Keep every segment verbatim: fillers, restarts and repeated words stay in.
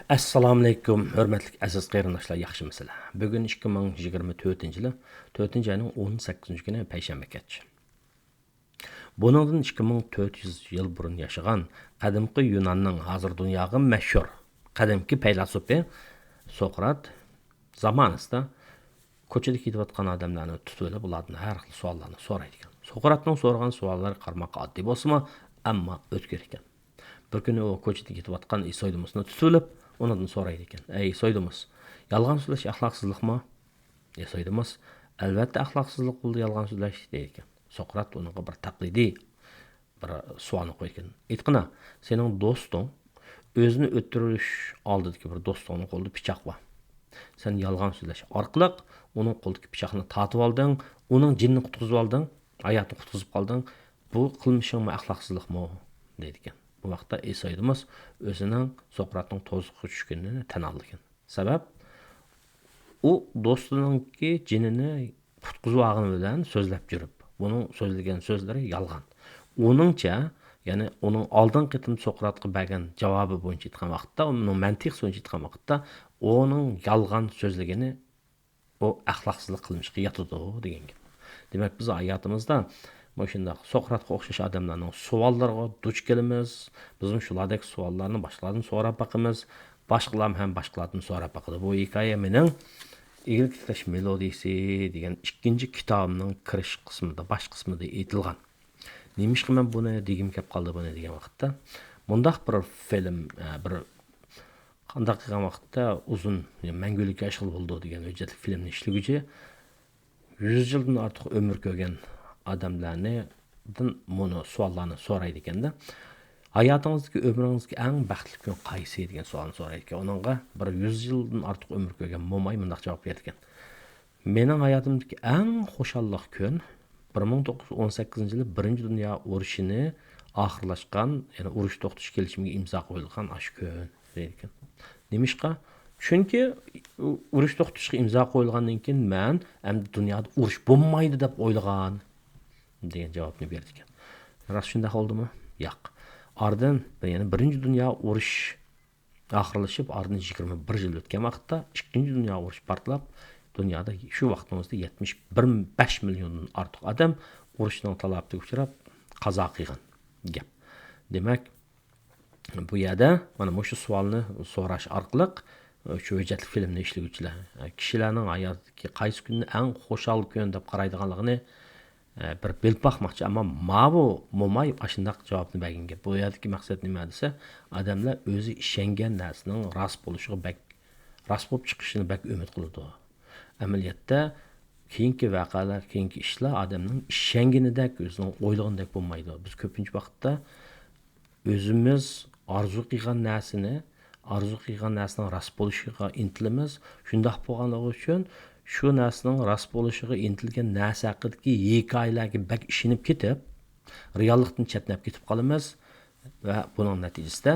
ئەسسالامۇئەلەيكۇم، ھۆرمەتلىك ئەزىز قېرىنداشلار، ياخشىمۇسىلەر؟ بۈگۈن ئىككى مىڭ يىگىرمە تۆتىنچى يىلى، تۆتىنچى ئاينىڭ ئون سەككىزىنچى كۈنى، پەيشەنبە كەچ. بۇنىڭدىن ئىككى مىڭ تۆت يۈز يىل بۇرۇن ياشىغان قەدىمكى يۇناننىڭ ھازىر دۇنياغا مەشھۇر قەدىمكى پەيلاسوپى سوقرات زامانىسىدا كوچىدا كېتىۋاتقان ئادەملەرنى تۇتۇۋېلىپ، ئۇلاردىن ھەر خىل سوئاللارنى سورايدىكەن. سوقراتنىڭ سورىغان سوئاللىرى قارىماققا ئاددىي بولسىمۇ، ئەمما ئۆتكۈر ئىكەن. بىر كۈنى ئۇ كوچىدا كېتىۋاتقان ئىسويدىمۇسنى تۇتۇۋېلىپ، ئۇنىڭدىن سورايدىكەن: «ئەي ئىسويدىمۇس، يالغان سۆزلەش ئەخلاقسىزلىقمۇ؟» ئىسويدىمۇس: «ئەلۋەتتە ئەخلاقسىزلىق بولىدۇ يالغان سۆزلەش» دەيدىكەن. سوقرات ئۇنىڭغا بىر تەقلىدىي بىر سوئالنى قويىدىكەن. ئېيتقىنا، سېنىڭ دوستۇڭ ئۆزىنى ئۆلتۈرۈش ئالدىدىكى بىر دوستۇڭنىڭ قولىدا پىچاق بار. سەن يالغان سۆزلەش ئارقىلىق ئۇنىڭ قولىدىكى پىچاقنى تارتىۋالدىڭ، ئۇنىڭ جېنىنى قۇتقۇزۇۋالدىڭ، ھاياتىنى قۇتقۇزۇپ قالدىڭ. بۇ قىلمىشىڭمۇ ئەخلاقسىزلىقمۇ؟ دەيدىكەن. بۇ ۋاقىتتا ئىسويدىمۇس ئۆزىنىڭ سوقراتنىڭ تۇزىقىغا چۈشكىنىنى تەن ئالىدىكەن. سەۋەب، ئۇ دوستىنىڭكى جېنىنى قۇتقۇزۇۋالغىنى بىلەن سۆزلەپ يۈرۈپ، بۇنىڭ سۆزلىگەن سۆزلىرى يالغان. ئۇنىڭچە، يەنى ئۇنىڭ ئالدىنقى قېتىم سوقراتقا بەرگەن جاۋابى بويىچە ئېيتقان ۋاقىتتا، ئۇنىڭ مەنتىقى بويىچە ئېيتقان ۋاقىتتا، ئۇنىڭ يالغان سۆزلىگىنى ئۇ ئەخلاقسىزلىق قىلمىشقا ياتىدۇ دېگەن گەپ. دېمەك، بىز ھاياتىمىزدا مۇشۇنداق سوقراتقا ئوخشاش ئادەملەرنىڭ سوئاللىرىغا دۇچ كېلىمىز. بىزمۇ شۇلاردەك سوئاللارنى باشقىلاردىن سوراپ باقىمىز. باشقىلارمۇ ھەم باشقىلاردىن سوراپ باقىدۇ. بۇ ھېكايە مېنىڭ ئىگىلىك تىكلەش مېلودىيىسى دېگەن ئىككىنچى كىتابىمنىڭ كىرىش قىسمىدا، باش قىسمىدا ئېيتىلغان. نېمىشقا مەن بۇنى دېگۈم كەپ قالدى بۇنى دېگەن ۋاقىتتا، مۇنداق بىر فىلىم، ئە، بىر قانداق قىلغان ۋاقىتتا ئۇزۇن، يا مەڭگۈلۈككە ئاشقىلى بولىدۇ دېگەن ھۆججەتلىك فىلىمنى ئىشلىگۈچى يۈز يىلدىن ئارتۇق ئۆمۈر كۆرگەن ئادەملەرنى، دىن مۇنۇ سوئاللارنى سورايدىكەن-دە. ھاياتىڭىزدىكى، ئۆمرىڭىزدىكى ئەڭ بەختلىك كۈن قايسى دېگەن سوئالنى سورايدىكەن. ئۇنىڭغا بىر يۈز يىلدىن ئارتۇق ئۆمۈر كۆرگەن موماي مۇنداق جاۋاب بېرىدىكەن. مېنىڭ ھاياتىمدىكى ئەڭ خۇشاللىق كۈن بىر مىڭ توققۇز يۈز ئون سەككىزىنچى يىلى بىرىنچى دۇنيا ئۇرۇشىنى ئاخىرلاشقان، يەنى ئۇرۇش توختىتىش كېلىشىمىگە ئىمزا قويۇلغان ئاشۇ كۈن دەيدىكەن. نېمىشقا؟ چۈنكى ئۇرۇش توختىتىشقا ئىمزا قويۇلغاندىن كېيىن مەن ئەمدى دۇنيادا ئۇرۇش بولمايدۇ دەپ ئويلىغان دېگەن جاۋابنى بېرىدىكەن. راست شۇنداق بولدىمۇ؟ ياق. ئاردىن، يەنى بىرىنچى دۇنيا ئۇرۇش ئاخىرلىشىپ، ئارىدىن يىگىرمە بىر يىل ئۆتكەن ۋاقىتتا ئىككىنچى دۇنيا ئۇرۇشى پارتلاپ، دۇنيادا شۇ ۋاقتىمىزدا يەتمىش بەش مىليوندىن ئارتۇق ئادەم ئۇرۇشنىڭ تالاپىتىگە ئۇچراپ، قازا قىلغان گەپ. دېمەك، بۇ يەردە مانا مۇشۇ سوئالنى سوراش ئارقىلىق، شۇ ھۆججەتلىك فىلىمنى ئىشلىگۈچىلەر، كىشىلەرنىڭ ھاياتىدىكى قايسى كۈننى ئەڭ خۇشال كۈن دەپ قارايدىغانلىقىنى ئە، بىر بىلىپ باقماقچى، ئەمما ماۋۇ موماي ئاشۇنداق جاۋابنى بەرگەن گەپ. بۇ يەردىكى مەقسەت نېمە دېسە، ئادەملەر ئۆزى ئىشەنگەن نەرسىنىڭ راست بولۇشىغا بەك، راست بولۇپ چىقىشىنى بەك ئۈمىد قىلىدۇ. ئەمەلىيەتتە، كېيىنكى ۋەقەلەر، كېيىنكى ئىشلار ئادەمنىڭ ئىشەنگىنىدەك، ئۆزىنىڭ ئويلىغىنىدەك بولمايدۇ. بىز كۆپىنچە ۋاقىتتا ئۆزىمىز ئارزۇ قىلغان نەرسىنى، ئارزۇ قىلغان نەرسىنىڭ راست بولۇشىغا ئىنتىلىمىز. شۇنداق بولغانلىقى ئۈچۈن شۇ نەرسىنىڭ راست بولۇشىغا ئىنتىلگەن نەرسە ھەققىدىكى ھېكايىلەرگە بەك ئىشىنىپ كېتىپ، رېئاللىقتىن چەتنەپ كېتىپ قالىمىز ۋە بۇنىڭ نەتىجىسىدە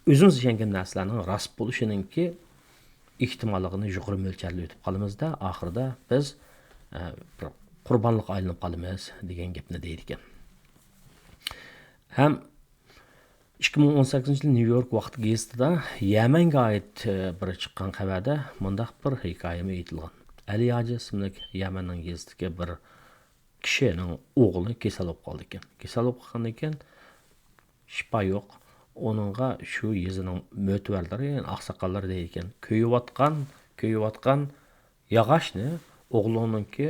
ئۆزىمىز ئىشەنگەن نەرسىلەرنىڭ راست بولۇشىنىڭكى ئېھتىماللىقىنى يۇقىرى مۆلچەرلىۋېتىپ قالىمىزدا، ئاخىرىدا بىز، ئە، بىر قۇربانلىققا ئايلىنىپ قالىمىز دېگەن گەپنى دەيدىكەن. ھەم ئىككى مىڭ ئون سەككىزىنچى يىلى نيۇ يورك ۋاقتى گېزىتىدا يەمەنگە ئائىت، ئە، بىر چىققان خەۋەردە مۇنداق بىر ھېكايىمۇ ئېيتىلغان. ئەلى ھاجى ئىسىملىك يەمەننىڭ يېزىسىدىكى بىر كىشىنىڭ ئوغلى كېسەل بولۇپ قالىدىكەن. كېسەل بولۇپ قالغاندىن كېيىن شىپا يوق. ئۇنىڭغا شۇ يېزىنىڭ مۆتىۋەرلىرى، يەنى ئاقساقاللىرى دەيدىكەن، كۆيۈۋاتقان، كۆيۈۋاتقان ياغاچنى ئوغلۇڭنىڭكى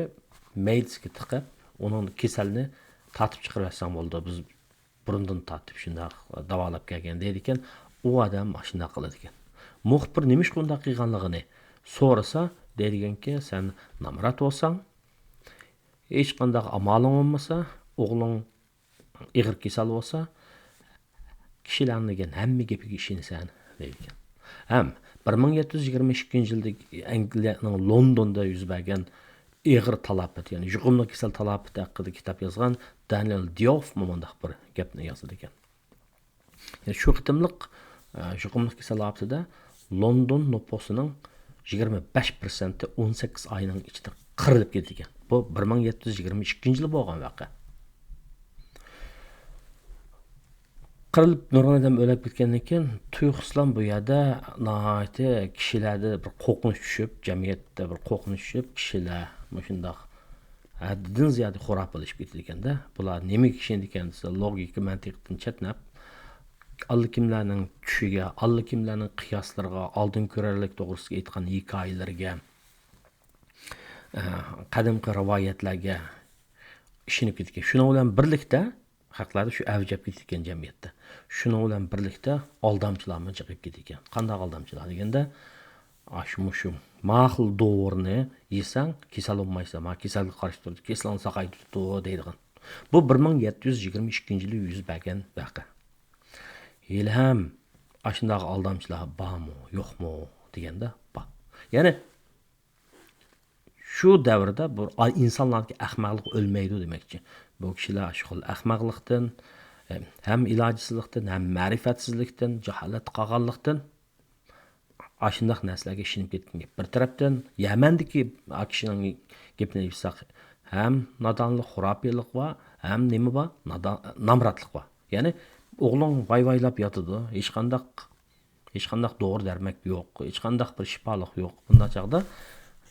مەيدىسىگە تىقىپ، ئۇنىڭ كېسەلنى تارتىپ چىقىرىۋەتسەڭ بولىدۇ. بىز بۇرۇندىن تارتىپ شۇنداق داۋالاپ كەلگەن دەيدىكەن. ئۇ ئادەم ئاشۇنداق قىلىدىكەن. مۇخبىر نېمىشقا ئۇنداق قىلغانلىقىنى سورىسا، دەيدىكەنكى، سەن نامرات بولساڭ، ھېچقانداق ئامالىڭ بولمىسا، ئوغلۇڭ ئېغىر كېسەل بولسا، كىشىلەرنىڭ دېگەن ھەممە گېپىگە ئىشىنىسەن، دەيدىكەن. ھەم بىر مىڭ يەتتە يۈز يىگىرمە ئىككىنچى يىلدا ئەنگلىيەنىڭ لوندوندا يۈز بەرگەن ئېغىر تالاپەت، يەنى يۇقۇملۇق كېسەل تالاپىتى ھەققىدە كىتاب يازغان دانىيېل دىئوفمۇ مۇنداق بىر گەپنى يازىدىكەن. يەنى شۇ قېتىملىق، ئە، يۇقۇملۇق كېسەل ئاپىتىدە لوندون نوپۇسىنىڭ يىگىرمە بەش پىرسەنتى ئون سەككىز ئاينىڭ ئىچىدە قىرىلىپ كېتىدىكەن. بۇ بىر مىڭ يەتتە يۈز يىگىرمە ئىككىنچى يىلى بولغان ۋەقە. قىرىلىپ نۇرغۇن ئادەم ئۆلۈپ كەتكەندىن كېيىن، تۇيۇقسىزلا بۇ يەردە ناھايىتى كىشىلەردە بىر قورقۇنچ چۈشۈپ، جەمئىيەتتە بىر قورقۇنچ چۈشۈپ، كىشىلەر مۇشۇنداق ھەددىدىن زىيادە خۇراپىلىشىپ كېتىدىكەن-دە. بۇلار نېمىگە ئىشىنىدىكەن دېسە، لوگىكا مەنتىقتىن چەتنەپ، ئاللىكىملەرنىڭ چۈشىگە، ئاللىكىملەرنىڭ قىياسلىرىغا، ئالدىن كۆرەرلىك توغرىسىدا ئېيتقان ھېكايىلىرىگە، ئە، قەدىمكى رىۋايەتلەرگە ئىشىنىپ كېتىدىكەن. شۇنىڭ بىلەن بىرلىكتە، خەقلەردە شۇ ئەۋج ئېلىپ كېتىدىكەن جەمئىيەتتە. شۇنىڭ بىلەن بىرلىكتە ئالدامچىلارمۇ جىقىپ كېتىدىكەن. قانداق ئالدامچىلار دېگەندە، ئاشۇ مۇشۇ ماقۇل دورىنى يېسەڭ، كېسەل بولمايسەن، ما كېسەلگە قارشى تۇرىدۇ، كېسىلىڭنى ساقايتىدۇ دەيدىغان. بۇ بىر مىڭ يەتتە يۈز يىگىرمە ئىككىنچى يىلى يۈز بەرگەن ۋەقە. ھېلىھەم ئاشۇنداق ئالدامچىلار بارمۇ، يوقمۇ دېگەندە، بار. يەنى شۇ دەۋردە بۇ ئا-، ئىنسانلاردىكى ئەخمەقلىق ئۆلمەيدۇ دېمەكچى. بۇ كىشىلەر شۇ خىل ئەخمەقلىقتىن، ھەم ئىلاجسىزلىقتىن، ھەم مەرىپەتسىزلىكتىن، جاھالەتتە قالغانلىقتىن ئاشۇنداق نەرسىلەرگە ئىشىنىپ كەتكەن گەپ. بىر تەرەپتىن، يەمەندىكى ئا كىشىنىڭ گېپىنى ئېيتساق، ھەم نادانلىق، خۇراپىيلىق بار، ھەم نېمە بار؟ نادان-، نامراتلىق بار. يەنى ئوغلۇڭ ۋاي-ۋايلاپ ياتىدۇ، ھېچقانداق ھېچقانداق دورا دەرمەك يوق، ھېچقانداق بىر شىپالىق يوق. بۇنداق چاغدا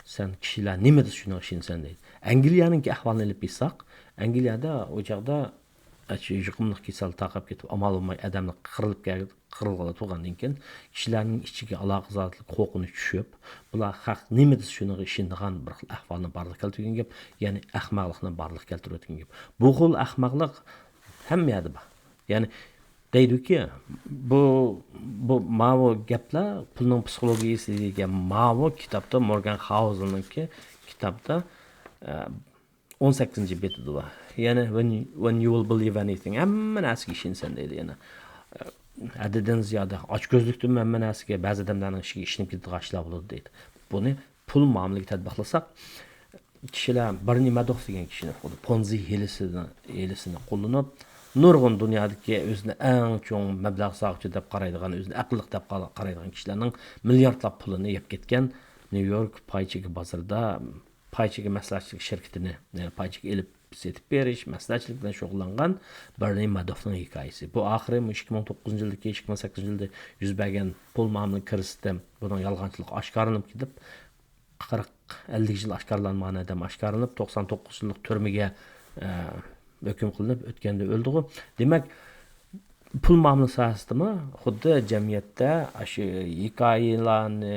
سەن كىشىلەر نېمە دېسە شۇنىڭغا ئىشىنىسەن دەيدۇ. ئەنگلىيەنىڭكى ئەھۋالىنى ئېلىپ ئېيتساق، ئەنگلىيەدە ئۇ چاغدا ئاشۇ يۇقۇملۇق كېسەل تارقاپ كېتىپ، ئامال بولماي ئادەملەر قىرىلىپ كەل-، قىرىلغىلى تۇرغاندىن كېيىن، كىشىلەرنىڭ ئىچىگە ئالاقىزادىلىك قورقۇنچ چۈشۈپ، بۇلار خەق نېمە دېسە شۇنىڭغا ئىشىنىدىغان بىر خىل ئەھۋالنى بارلىققا كەلتۈرگەن گەپ، يەنى ئەخمەقلىقنى بارلىققا كەلتۈرۈۋەتكەن گەپ. بۇ خىل ئەخمەقلىق ھەممە يەردە بار. يەنى دەيدۇكى، بۇ، بۇ، ماۋۇ گەپلەر پۇلنىڭ پسىخولوگىيىسى دېگەن ماۋۇ كىتابتا، مورگان خاۋزېلنىڭكى كىتابتا، ئە، ئون سەككىزىنچى بېتىدە بار. يەنى when, when you will believe anything، ھەممە نەرسىگە ئىشىنىسەن دەيدۇ يەنە. ئە، ھەددىدىن زىيادە ئاچكۆزلۈكتىنمۇ ھەممە نەرسىگە، بەزى ئادەملەرنىڭ ئىشىگە ئىشىنىپ كېتىدىغان ئىشلار بولىدۇ دەيدۇ. بۇنى پۇل مۇئامىلىگە تەتبىقلىساق، كىشىلەر بېرنى مادوف دېگەن كىشىنى، خۇددى پونزى ھىيلىسىنى، ھىيلىسىنى قوللىنىپ، نۇرغۇن دۇنيادىكى ئۆزىنى ئەڭ چوڭ مەبلەغ سالغۇچى دەپ قارايدىغان، ئۆزىنى ئەقىللىق دەپ قارا-، قارايدىغان كىشىلەرنىڭ مىلياردلاپ پۇلىنى يەپ كەتكەن نيۇ يورك پاي چېكى بازىرىدا پاي چېكى مەسلىھەتچىلىك شىركىتىنى، يەنى پاي چېكى ئېلىپ سېتىپ بېرىش، مەسلىھەتچىلىك بىلەن شۇغۇللانغان بېرنى مادوفنىڭ ھېكايىسى. بۇ ئاخىرى مۇشۇ ئىككى مىڭ توققۇزىنچى يىلدىكى، ئىككى مىڭ سەككىزىنچى يىلدا يۈز بەرگەن پۇل مۇئامىلە كىرىزىسىدە بۇنىڭ يالغانچىلىقى ئاشكارىلىنىپ كېتىپ، قىرىق، ئەللىك يىل ئاشكارىلانمىغان ئادەم ئاشكارىلىنىپ، توقسان توققۇز يىللىق تۈرمىگە، ئە، ھۆكۈم قىلىنىپ، ئۆتكەندە ئۆلدىغۇ. دېمەك، پۇل مۇئامىلە ساھەسىدىمۇ خۇددى جەمئىيەتتە ئاشۇ ھېكايىلەرنى،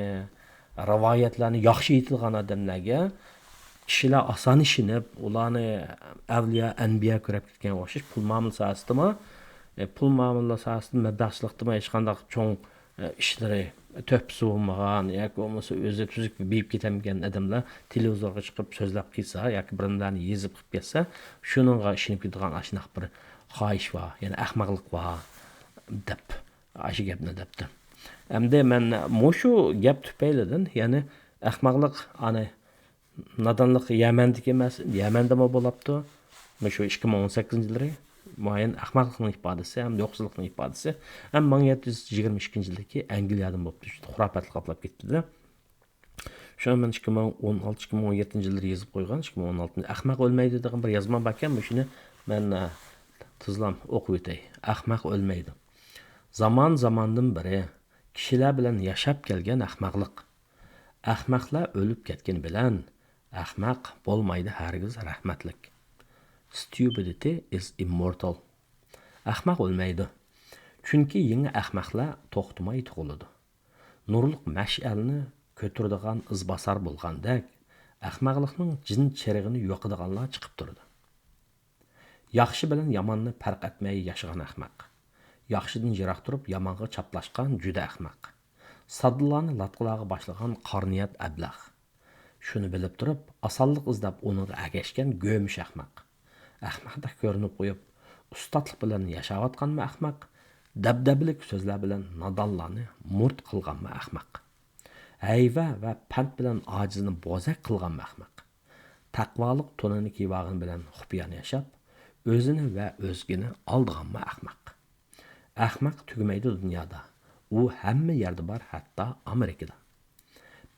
رىۋايەتلەرنى ياخشى ئېيتىدىغان ئادەملەرگە كىشىلەر ئاسان ئىشىنىپ، ئۇلارنى ئەۋلىيا، ئەنبىيا كۆرۈپ كەتكەنگە ئوخشاش، پۇل مۇئامىلە ساھەسىدىمۇ، ئە، پۇل مۇئامىلە ساھەسىدە مەبلەغچىلىقتىمۇ ھېچقانداق چوڭ ئىشلىرى تۆھپىسى بولمىغان ياكى بولمىسا ئۆزى تۈزۈك بېيىپ كېتەلمىگەن ئادەملەر تېلېۋىزورغا چىقىپ سۆزلەپ قىلسا ياكى بىر نېمىلەرنى يېزىپ قىلىپ كەتسە، شۇنىڭغا ئىشىنىپ كېتىدىغان ئاشۇنداق بىر خاھىش بار، يەنى ئەخمەقلىق بار دەپ، ئاشۇ گەپنى دەپتۇ. ئەمدى مەن مۇشۇ گەپ تۈپەيلىدىن، يەنى ئەخمەقلىق، ئانى نادانلىق يەمەندىكى ئەمەس، يەمەندىمۇ بولاپتۇ. مۇشۇ ئىككى مىڭ ئون سەككىزىنچى يىللىرى مۇئەييەن ئەخمەقلىقنىڭ ئىپادىسى ھەم يوقسۇزلۇقنىڭ ئىپادىسى ھەم مىڭ يەتتە يۈز يىگىرمە ئىككىنچى يىلدىكى ئەنگلىيەدىن بولۇپتۇ. شۇ خۇراپەتلىك قاپلاپ كەتتى-دە. شۇڭا مەن ئىككى مىڭ ئون ئالتە، ئىككى مىڭ ئون يەتتىنچى يىللىرى يېزىپ قويغان، ئىككى مىڭ ئون ئالتىنچى ئەخمەق ئۆلمەيدۇ دېگەن بىر يازمام باركەن، مۇشۇنى مەن، ئە، تېزلا ئوقۇپ ئۆتەي. ئەخمەق ئۆلمەيدۇ. زامان زاماندىن بېرى كىشىلەر بىلەن ياشاپ كەلگەن ئەخمەقلىق. ئەخمەقلەر ئۆلۈپ كەتكىنى بىلەن، ئەخمەق بولمايدۇ ھەرگىز رەھمەتلىك. Stupidity is immortal. ئەخمەق ئۆلمەيدۇ. چۈنكى يېڭى ئەخمەقلەر توختىماي تۇغۇلىدۇ. نۇرلۇق مەشئەلنى كۆتۈرىدىغان ئىزباسار بولغاندەك، ئەخمەقلىقنىڭ جىن چىرىغىنى يوقىدىغانلار چىقىپ تۇرىدۇ. ياخشى بىلەن ياماننى پەرق ئەتمەي ياشىغان ئەخمەق. ياخشىدىن يىراق تۇرۇپ، يامانغا چاپلاشقان جۈدە ئەخمەق. ساددىلارنى لاتقىلارغا باشلىغان قارا نىيەت ئەبلەخ. شۇنى بىلىپ تۇرۇپ، ئاسانلىق ئىزدەپ ئۇنىڭغا ئەگەشكەن گۆمۈش ئەخمەق. ئەخمەقتەك كۆرۈنۈپ قويۇپ، ئۇستاتلىق بىلەن ياشاۋاتقانمۇ ئەخمەق؟ دەبدەبىلىك سۆزلەر بىلەن نادانلارنى مۇرت قىلغانمۇ ئەخمەق؟ ھەيۋە ۋە پەند بىلەن ئاجىزنى بوزەك قىلغانمۇ ئەخمەق؟ تەقۋالىق تونىنى كىيىۋالغىنى بىلەن خۇپىيانە ياشاپ، ئۆزىنى ۋە ئۆزگىنى ئالدىغانمۇ ئەخمەق؟ ئەخمەق تۈگىمەيدۇ دۇنيادا. ئۇ ھەممە يەردە بار، ھەتتا ئامېرىكىدا.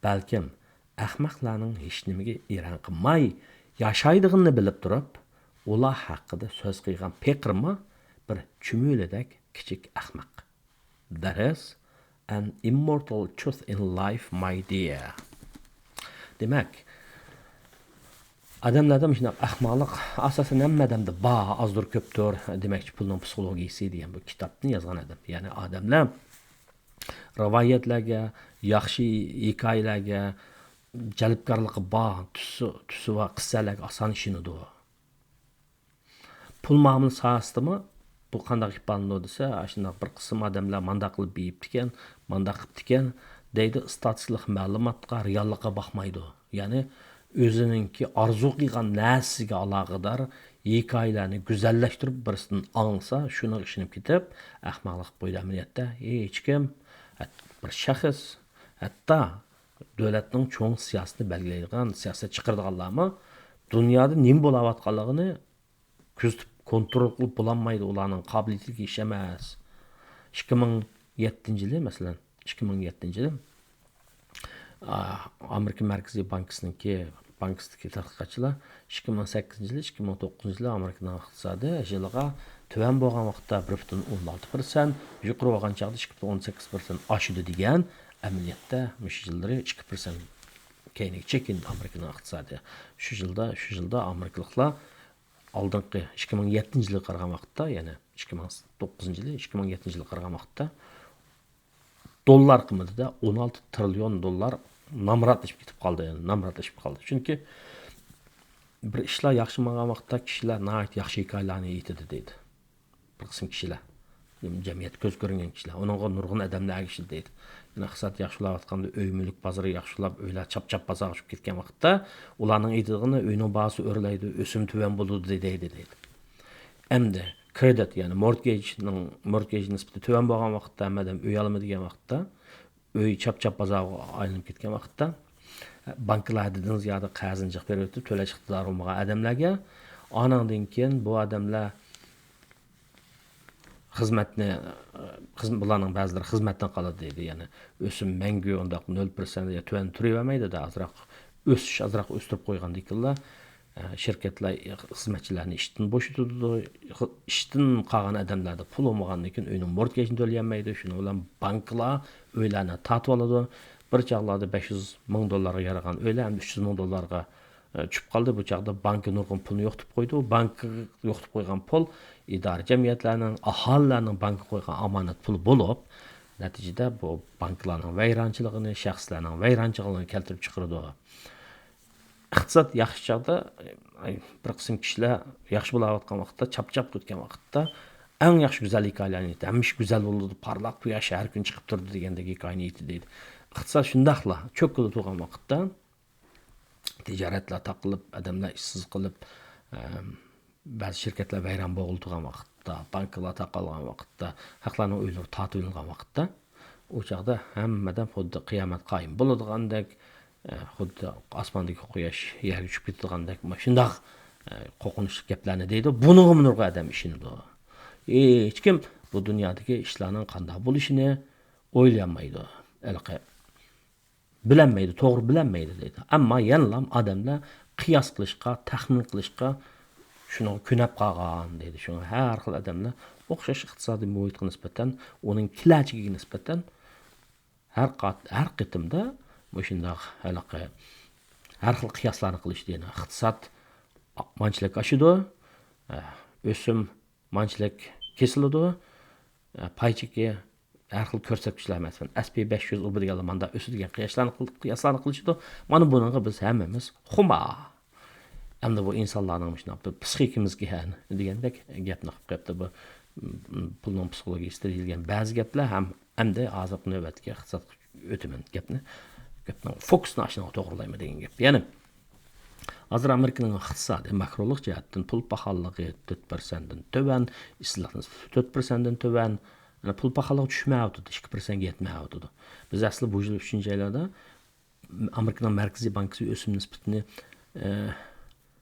بەلكىم ئەخمەقلەرنىڭ ھېچنېمىگە ئېرەن قىلماي ياشايدىغىنىنى بىلىپ تۇرۇپ، ئۇلار ھەققىدە سۆز قىلغان پېقىرمۇ بىر چۈمۈلىدەك كىچىك ئەخمەق. That is an immortal truth in life, my dear. دېمەك، ئادەملەردە مۇشۇنداق ئەخمەقلىق ئاساسەن ھەممە ئادەمدە بار، ئازدۇر كۆپتۇر، دېمەكچى، پۇلنىڭ پسىخولوگىيىسى دېگەن بۇ كىتابنى يازغان ئادەم. يەنى ئادەملەر رىۋايەتلەرگە، ياخشى ھېكايىلەرگە، جەلپكارلىقى بار تۈسى، تۈسى بار قىسسەلەرگە ئاسان ئىشىنىدۇ. پۇل مۇئامىلە ساھەسىدىمۇ بۇ قانداق ئىپادىلىنىدۇ دېسە، ئاشۇنداق بىر قىسىم ئادەملەر مانداق قىلىپ بېيىپتىكەن، مانداق قىپتىكەن دەيدۇ، ئىستاتىستىكىلىق مەلۇماتقا، رېئاللىققا باقمايدۇ. يەنى ئۆزىنىڭكى ئارزۇ قىلغان نەرسىگە ئالاقىدار ھېكايىلەرنى گۈزەللەشتۈرۈپ بىرسىدىن ئاڭلىسا، شۇنىڭغا ئىشىنىپ كېتىپ، ئەخمەقلىق قىلىپ قويىدۇ ئەمەلىيەتتە. ھېچكىم، ھەت-، بىر شەخس، ھەتتا دۆلەتنىڭ چوڭ سىياسىتىنى بەلگىلەيدىغان، سىياسەت چىقىرىدىغانلارمۇ دۇنيادا نېمە بولاۋاتقانلىقىنى كۆزىتىپ كونترول قىلىپ بولالمايدۇ، ئۇلارنىڭ قابىلىيىتىدىكى ئىش ئەمەس. ئىككى مىڭ يەتتىنچى يىلى، مەسىلەن، ئىككى مىڭ يەتتىنچى يىلى، ئا، ئامېرىكا مەركىزىي بانكىسىنىڭكى، بانكىسىدىكى تەتقىقاتچىلار ئىككى مىڭ سەككىزىنچى يىلى، ئىككى مىڭ توققۇزىنچى يىلى ئامېرىكىنىڭ ئىقتىسادى يىلىغا تۆۋەن بولغان ۋاقىتتا بىر پۈتۈن ئون ئالتە پىرسەنت، يۇقىرى بولغان چاغدا ئىككى پۈتۈن ئون سەككىز پىرسەنت ئاشىدۇ دېگەن ئەمەلىيەتتە مۇشۇ يىللىرى ئىككى پىرسەنت كەينىگە چېكىندى ئامېرىكىنىڭ ئىقتىسادى. شۇ يىلدا، شۇ يىلدا ئامېرىكىلىقلار ئالدىنقى ئىككى مىڭ يەتتىنچى يىلغا قارىغان ۋاقىتتا، يەنى ئىككى مىڭ توققۇزىنچى يىلى، ئىككى مىڭ يەتتىنچى يىلغا قارىغان ۋاقىتتا دوللار قىممىتىدە ئون ئالتە تىرىليون دوللار نامراتلىشىپ كېتىپ قالدى، يەنى نامراتلىشىپ قالدى. چۈنكى بىر ئىشلار ياخشى ماڭغان ۋاقىتتا كىشىلەر ناھايىتى ياخشى ھېكايىلەرنى ئېيتىدۇ دەيدۇ. بىر قىسىم كىشىلەر، جەمئىيەتتە كۆز كۆرۈنگەن كىشىلەر، ئۇنىڭغا نۇرغۇن ئادەملەر ئەگىشىدۇ دەيدۇ. يەنى ئىقتىساد ياخشى بولاۋاتقاندا ئۆي مۈلۈك بازىرى ياخشىلاپ، ئۆيلەر چاپ-چاپ بازارغا چۈشۈپ كەتكەن ۋاقىتتا، ئۇلارنىڭ ئېيتىدىغىنى ئۆينىڭ باھاسى ئۆرلەيدۇ، ئۆسۈم تۆۋەن بولىدۇ دەيدۇ، دەيدۇ. ئەمدى كرېدىت، يەنى مورتگېجنىڭ، مورتگېج نىسبىتى تۆۋەن بولغان ۋاقىتتا، ھەممە ئادەم ئۆي ئالىمەن دېگەن ۋاقىتتا، ئۆي چاپ-چاپ بازارغا ئايلىنىپ كەتكەن ۋاقىتتا، بانكىلار ھەددىدىن زىيادە قەرزنى جىق بېرىۋېتىپ، تۆلەش ئىقتىدارى بولمىغان ئادەملەرگە، ئانىڭدىن كېيىن بۇ ئادەملەر خىزمەتنى، خىزم-، بۇلارنىڭ بەزىلىرى خىزمەتتىن قالىدۇ دەيدۇ. يەنى ئۆسۈم مەڭگۈ ئۇنداق نۆل پىرسەنت يا تۆۋەن تۇرۇۋەرمەيدۇ-دە، ئازراق ئۆسۈش، ئازراق ئۆستۈرۈپ قويغاندىن كېيىنلا، ئە، شىركەتلەر خىزمەتچىلەرنى ئىشتىن بوشىتىدۇ. ئىشتىن قالغان ئادەملەردە پۇل بولمىغاندىن كېيىن ئۆينىڭ مورتگېجىنى تۆلىيەلمەيدۇ. شۇنىڭ بىلەن بانكىلار ئۆيلەرنى تارتىۋالىدۇ. بىر چاغلاردا بەش يۈز مىڭ دوللارغا يارىغان ئۆيلەر ئەمدى ئۈچ يۈز مىڭ دوللارغا، ئە، چۈشۈپ قالدى. بۇ چاغدا بانكا نۇرغۇن پۇلنى يوقىتىپ قويدى. بانكا يوقىتىپ قويغان پۇل ئىدارە جەمئىيەتلەرنىڭ، ئاھالىلەرنىڭ بانكىغا قويغان ئامانەت پۇلى بولۇپ، نەتىجىدە بۇ بانكىلارنىڭ ۋەيرانچىلىقىنى، شەخسلەرنىڭ ۋەيرانچىلىقىنى كەلتۈرۈپ چىقىرىدۇ. ئىقتىساد ياخشى چاغدا، ئاي، بىر قىسىم كىشىلەر ياخشى بولاۋاتقان ۋاقىتتا، چاپچاپ ئۆتكەن ۋاقىتتا ئەڭ ياخشى گۈزەل ھېكايىلەرنى ئېيتىدۇ. ھەممە ئىش گۈزەل بولىدۇ، پارلاق قۇياش ھەر كۈن چىقىپ تۇرىدۇ دېگەندەك ھېكايىنى ئېيتىدۇ. ئىقتىساد شۇنداقلا چۆككىلى تۇرغان ۋاقىتتا، تىجارەتلەر تاقىلىپ، ئادەملەر ئىشسىز قېلىپ، ئەم، بەزى شىركەتلەر ۋەيران بولغىلى تۇرغان ۋاقىتتا، بانكىلار تاقالغان ۋاقىتتا، خەقلەرنىڭ ئۆيلىرى تارتىۋېلىنغان ۋاقىتتا، ئۇ چاغدا ھەممە ئادەم خۇددى قىيامەت قايىم بولىدىغاندەك، ئە، خۇددى ئاسماندىكى قۇياش يەرگە چۈشۈپ كېتىدىغاندەك، مانا شۇنداق، ئە، قورقۇنچلۇق گەپلەرنى دەيدۇ. بۇنىڭغىمۇ نۇرغۇن ئادەم ئىشىنىدۇ. ھېچكىم بۇ دۇنيادىكى ئىشلارنىڭ قانداق بولۇشىنى ئويلىيالمايدۇ. ھېلىقى بىلەلمەيدۇ، توغرا بىلەلمەيدۇ دەيدۇ. ئەمما يەنىلا ئادەملەر قىياس قىلىشقا، تەخمىن قىلىشقا شۇنىڭغا كۆنۈپ قالغان دەيدۇ. شۇڭا ھەر خىل ئادەملەر ئوخشاش ئىقتىسادىي مۇھىتقا نىسبەتەن، ئۇنىڭ كېلەچىكىگە نىسبەتەن ھەر قات-، ھەر قېتىمدا مۇشۇنداق ھېلىقى ھەر خىل قىياسلارنى قىلىشتى. يەنى ئىقتىساد مانچىلىك ئاشىدۇ، ئۆسۈم مانچىلىك كېسىلىدۇ، پاي چېكى ھەر خىل كۆرسەتكۈچلەر، مەسىلەن، ئەس پى بەش يۈز ئۇ بۇ دېگەنلەر ماندا ئۆسىدىكەن قىياسلارنى قىل-، قىياسلارنى قىلىشىدۇ. مانا بۇنىڭغا بىز ھەممىمىز خۇمار. ئەمدى بۇ ئىنسانلارنىڭ مۇشۇنداق بىر پسىخىكىمىزگە دېگەندەك گەپنى قىلىپ قويۇپتۇ. بۇ، م، پۇلنىڭ پسىخولوگىيىسىدا دېيىلگەن بەزى گەپلەر ھەم، ئەمدى ھازىرقى نۆۋەتتىكى ئىقتىسادقا ئۆتىمەن گەپنى. گەپنىڭ فوكۇسىنى ئاشۇنىڭغا توغرىلايمەن دېگەن گەپ. يەنى ھازىر ئامېرىكىنىڭ ئىقتىسادى ماكرولۇق جەھەتتىن پۇل پاخاللىقى تۆت پىرسەنتتىن تۆۋەن، ئىستېھلاك نىسبىتى تۆت پىرسەنتتىن تۆۋەن. يەنى پۇل پاخاللىقى چۈشمەيۋاتىدۇ، ئىككى پىرسەنتكە يەتمەيۋاتىدۇ. بىز ئەسلى بۇ يىل ئۈچىنچى ئايلاردا ئامېرىكىنىڭ مەركىزىي بانكىسى ئۆسۈم نىسبىتىنى، ئە،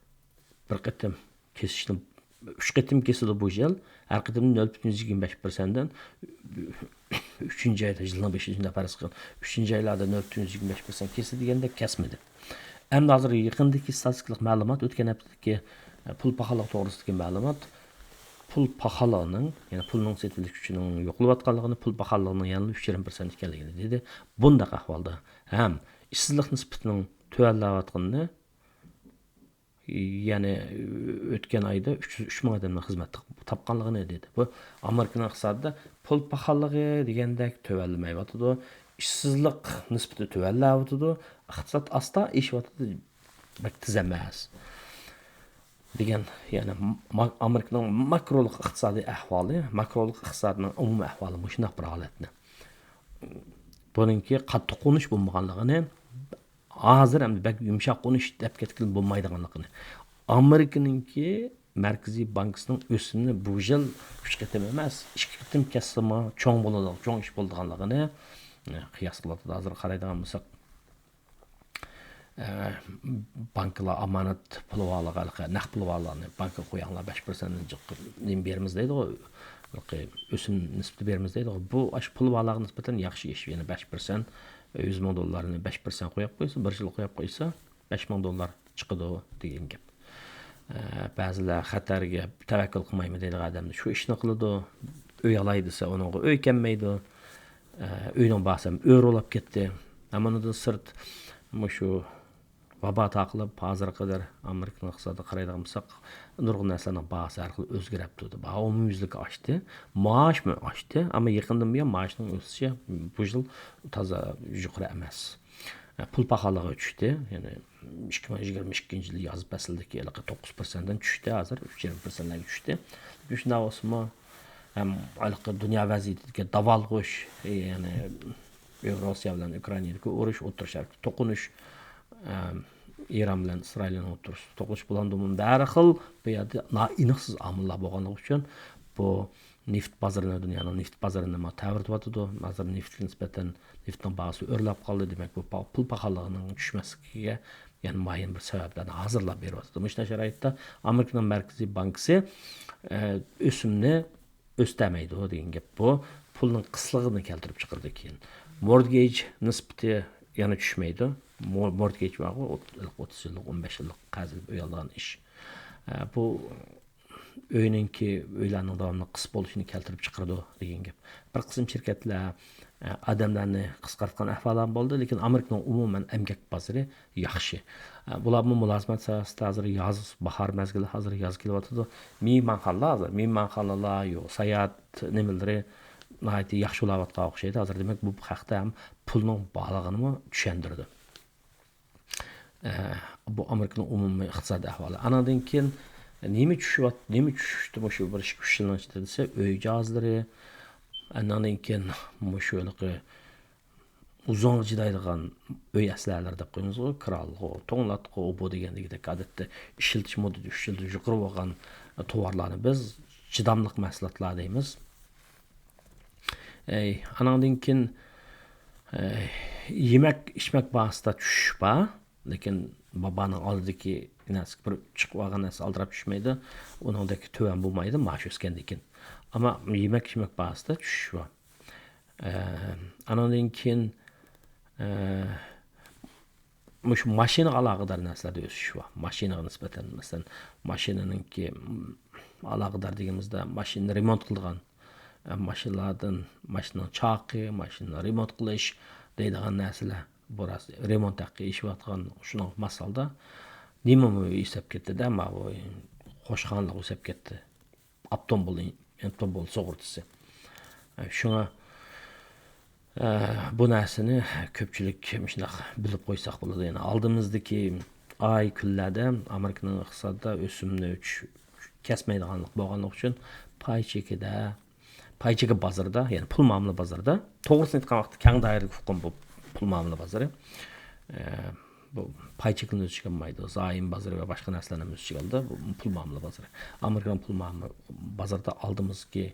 بىر قېتىم كېسىشنى، ئۈچ قېتىم كېسىدۇ بۇ يىل. ھەر قېتىمدا نۆل پۈتۈن يۈز يىگىرمە بەش پىرسەنتتىن، ئۈچىنچى ئايدا، يىلنىڭ بېشىدا شۇنداق پەرەز قىلىڭ. ئۈچىنچى ئايلاردا نۆل پۈتۈن يۈز يىگىرمە بەش پىرسەنت كېسىدۇ دېگەندەك كەسمىدى. ئەمدى ھازىر يېقىندىكى ئىستاتىستىكىلىق مەلۇمات، ئۆتكەن ھەپتىدىكى، ئە، پۇل پاخاللىق توغرىسىدىكى مەلۇمات. پۇل پاخاللىقىنىڭ، يەنى پۇلنىڭ سېتىۋېلىش كۈچىنىڭ يوقىلىۋاتقانلىقىنى، پۇل پاخاللىقىنىڭ يەنىلا ئۈچ يېرىم پىرسەنت ئىكەنلىكىنى دېدى. بۇنداق ئەھۋالدا ھەم ئىشسىزلىق نىسبىتىنىڭ تۆۋەنلەۋاتقىنىنى، يەنى ئۆتكەن ئايدا ئۈچ يۈز ئۈچ مىڭ ئادەمنىڭ خىزمەت تاپقانلىقىنى دېدى. بۇ ئامېرىكىنىڭ ئىقتىسادىدا پۇل پاخاللىقى دېگەندەك تۆۋەنلىمەيۋاتىدۇ. ئىشسىزلىق نىسبىتى تۆۋەنلەۋاتىدۇ. ئىقتىساد ئاستا ئېشىۋاتىدۇ. بەك تېز ئەمەس. دېگەن، يەنى ما-، ئامېرىكىنىڭ ماكرولۇق ئىقتىسادىي ئەھۋالى، ماكرولۇق ئىقتىسادنىڭ ئومۇمىي ئەھۋالى مۇشۇنداق بىر ھالەتنى. بۇنىڭكى قاتتىق قونۇش بولمىغانلىقىنى، ھازىر ئەمدى بەك يۇمشاق قونۇش دەپ كەتكىلى بولمايدىغانلىقىنى، ئامېرىكىنىڭكى مەركىزىي بانكىسىنىڭ ئۆسۈمنى بۇ يىل ئۈچ قېتىم ئەمەس، ئىككى قېتىم كەسسىمۇ چوڭ بولىدىغان، چوڭ ئىش بولىدىغانلىقىنى، ئە، قىياس قىلىۋاتىدۇ. ھازىر قارايدىغان بولساق، ئە، بانكىلار ئامانەت پۇلى بارلارغا، نەق پۇلى بارلارنى بانكىغا قويۇڭلار، بەش پىرسەنتتىن جىق نېمە بېرىمىز دەيدىغۇ، ئۆسۈم نىسبىتى بېرىمىز دەيدىغۇ. بۇ ئاشۇ پۇلى بارلارغا نىسبەتەن ياخشى ئىش. يەنى بەش پىرسەنت، يۈز مىڭ دوللارنى بەش پىرسەنت قويۇپ قويسا، بىر يىل قويۇپ قويسا، بەش مىڭ دوللار چىقىدۇ دېگەن گەپ. ئە، بەزىلەر خەتەرگە تەۋەككۈل قىلمايمەن دەيدىغان ئادەملەر شۇ ئىشنى قىلىدۇ. ئۆي ئالاي دېسە، ئۇنىڭغا ئۆي كەلمەيدۇ. ئە، ئۆينىڭ باھاسى ھەم ئۆرە بولاپ كەتتى. ھەم ئۇنىڭدىن سىرت، مۇشۇ ۋابا تارقىلىپ، ھازىرغا قەدەر ئامېرىكىنىڭ ئىقتىسادىغا قارايدىغان بولساق، نۇرغۇن نەرسىلەرنىڭ باھاسى ھەر خىل ئۆزگىرىپ تۇردى. باھا ئومۇميۈزلۈك ئاشتى، مائاشمۇ ئاشتى، ئەمما يېقىندىن بۇيان مائاشنىڭ ئۆسۈشى بۇ يىل تازا يۇقىرى ئەمەس. پۇل پاخاللىقى چۈشتى، يەنى ئىككى مىڭ يىگىرمە ئىككىنچى يىل ياز پەسلىدىكى ھېلىقى توققۇز پىرسەنتتىن چۈشتى، ھازىر ئۈچ يېرىم پىرسەنتلەرگە چۈشتى. لېكىن شۇنداق بولسىمۇ، ھەم ھېلىقى دۇنيا ۋەزىيىتىدىكى داۋالغۇش، يەنى روسىيە بىلەن ئۇكرائىنادىكى ئۇرۇش، ئوتتۇرا شەرقتە توقۇنۇش، ئەم، ئىران بىلەن ئىسرائىلنىڭ ئوتتۇرىسىدا توقۇنۇش بولغاندىمۇ، ھەر خىل بۇ يەردە نائېنىقسىز ئامىللار بولغانلىقى ئۈچۈن، بۇ نېفىت بازىرىنى، دۇنيانىڭ نېفىت بازىرىنى ما تەۋرىتىۋاتىدۇ. ھازىر نېفىتكە نىسبەتەن نېفىتنىڭ باھاسى ئۆرلەپ قالدى. دېمەك، بۇ پا-، پۇل پاخاللىقىنىڭ چۈشمەسلىكىگە يەنە مۇئەييەن بىر سەۋەبلەرنى ھازىرلاپ بېرىۋاتىدۇ. مۇشۇنداق شارائىتتا ئامېرىكىنىڭ مەركىزىي بانكىسى، ئە، ئۆسۈمنى ئۆستەرمەيدۇ دېگەن گەپ. بۇ پۇلنىڭ قىسلىقىنى كەلتۈرۈپ چىقىرىدۇ كېيىن. مورتگېج نىسبىتى يەنە چۈشمەيدۇ. مو-، مورتگېج بارغۇ، ئوت-، ئوتتۇز يىللىق، ئون بەش يىللىق قەرز ئېلىپ ئۆي ئالىدىغان ئىش. ئە، بۇ ئۆينىڭكى، ئۆيلەرنىڭ داۋاملىق قىس بولۇشىنى كەلتۈرۈپ چىقىرىدۇ دېگەن گەپ. بىر قىسىم شىركەتلەر، ئە، ئادەملەرنى قىسقارتقان ئەھۋاللار بولدى، لېكىن ئامېرىكىنىڭ ئومۇمەن ئەمگەك بازىرى ياخشى. ئە، بۇلارمۇ مۇلازىمەت ساھەسىدە ھازىر ياز، باھار مەزگىلى، ھازىر ياز كېلىۋاتىدۇ. مېھمانخانىلار ھازىر، مېھمانخانىلار، يو-، ساياھەت نېمىلىرى ناھايىتى ياخشى بولاۋاتقانغا ئوخشايدۇ. ھازىر دېمەك، بۇ ھەقتە ھەم پۇلنىڭ بارلىقىنىمۇ چۈشەندۈرىدۇ. ئە، بۇ ئامېرىكىنىڭ ئومۇمىي ئىقتىسادىي ئەھۋالى. ئاناندىن كېيىن نېمە چۈشۈۋات-، نېمە چۈشتى مۇشۇ بىر ئىككى ئۈچ يىلنىڭ ئىچىدە دېسە، ئۆي جاھازلىرى، ئاناندىن كېيىن مۇشۇ ھېلىقى ئۇزۇنغا چىدايدىغان ئۆي ئەسلىھەلىرى دەپ قويىمىزغۇ، كىرالغۇ، توڭلاتقۇ، بۇ دېگەندىكىدەك ئادەتتە ئىشلىتىش مۇددىتى ئۈچ يىلدىن يۇقىرى بولغان توۋارلارنى بىز چىداملىق مەھسۇلاتلار دەيمىز. ئەي، ئاناندىن كېيىن، ئەي، يېمەك، ئىچمەك باھاسىدا چۈشۈش بار. لېكىن بابانىڭ ئالدىدىكى نەرسىگە بىر چىقىپ ئالغان نەرسە ئالدىراپ چۈشمەيدۇ. ئۇنىڭدەك تۆۋەن بولمايدۇ، مائاش ئۆسكەندىن كېيىن. ئەمما يېمەك، ئىچمەك باھاسىدا چۈشۈش بار. ئە، ئاناندىن كېيىن، ئە، مۇشۇ ماشىنىغا ئالاقىدار نەرسىلەردە ئۆسۈش بار. ماشىنىغا نىسبەتەن، مەسىلەن، ماشىنىنىڭكى، م، ئالاقىدار دېگىنىمىزدە، ماشىنىنى رېمونت قىلىدىغان، ئە، ماشىنىلاردىن، ماشىنىنىڭ چاقى، ماشىنىنى رېمونت قىلىش دەيدىغان نەرسىلەر. بۇ راست، رېمونت ھەققى ئېشىۋاتقان شۇنىڭغا ماس ھالدا نېمىمۇ ئۆسۈپ كەتتى-دە، ماۋۇ قوشخانىلىق ئۆسۈپ كەتتى. ئاپتوموبىل، ئاپتوموبىل سۇغۇرتىسى. شۇڭا، ئە، بۇ نەرسىنى كۆپچىلىك مۇشۇنداق بىلىپ قويساق بولىدۇ. يەنى ئالدىمىزدىكى ئاي، كۈنلەردە ئامېرىكىنىڭ ئىقتىسادىدا ئۆسۈمنى چۈش-، كەسمەيدىغانلىق بولغانلىقى ئۈچۈن پاي چېكىدە، پاي چېكى بازىرىدا، يەنى پۇل مۇئامىلە بازىرىدا، توغرىسىنى ئېيتقان ۋاقىتتا كەڭ دائىرىلىك ئۇقۇم بۇ پۇل مۇئامىلە بازىرى. ئە، بۇ پاي چېكىنى ئۆز ئىچىگە ئالمايدۇ. زايوم بازىرى ۋە باشقا نەرسىلەرنى ئۆز ئىچىگە ئالىدۇ. بۇ پۇل مۇئامىلە بازىرى. ئامېرىكىنىڭ پۇل مۇئامىلە بازىرىدا ئالدىمىزدىكى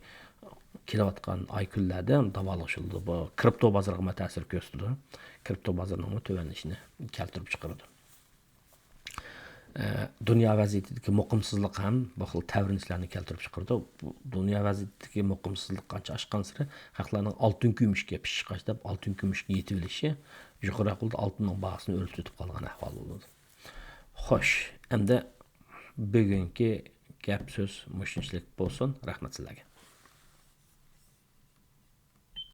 كېلىۋاتقان ئاي، كۈنلەردە داۋالغۇش بولىدۇ. بۇ كرىپتو بازىرىغىمۇ تەسىر كۆرسىتىدۇ. كرىپتو بازىرىنىڭمۇ تۆۋەنلىشىنى كەلتۈرۈپ چىقىرىدۇ. ئە، دۇنيا ۋەزىيىتىدىكى مۇقىمسىزلىق ھەم بۇ خىل تەۋرىنىشلەرنى كەلتۈرۈپ چىقىرىدۇ. بۇ دۇنيا ۋەزىيىتىدىكى مۇقىمسىزلىق قانچە ئاشقانسېرى، خەقلەرنىڭ ئالتۇن كۈمۈشكە پىشىش قاچىلاپ، ئالتۇن كۈمۈشكە يېتىۋېلىشى يۇقىرى ئەقىلدە ئالتۇننىڭ باھاسىنى ئۆرلىتىۋېتىپ قالغان ئەھۋال بولىدۇ. خوش، ئەمدى بۈگۈنكى گەپ سۆز مۇشۇنچىلىك بولسۇن. رەھمەت سىلەرگە.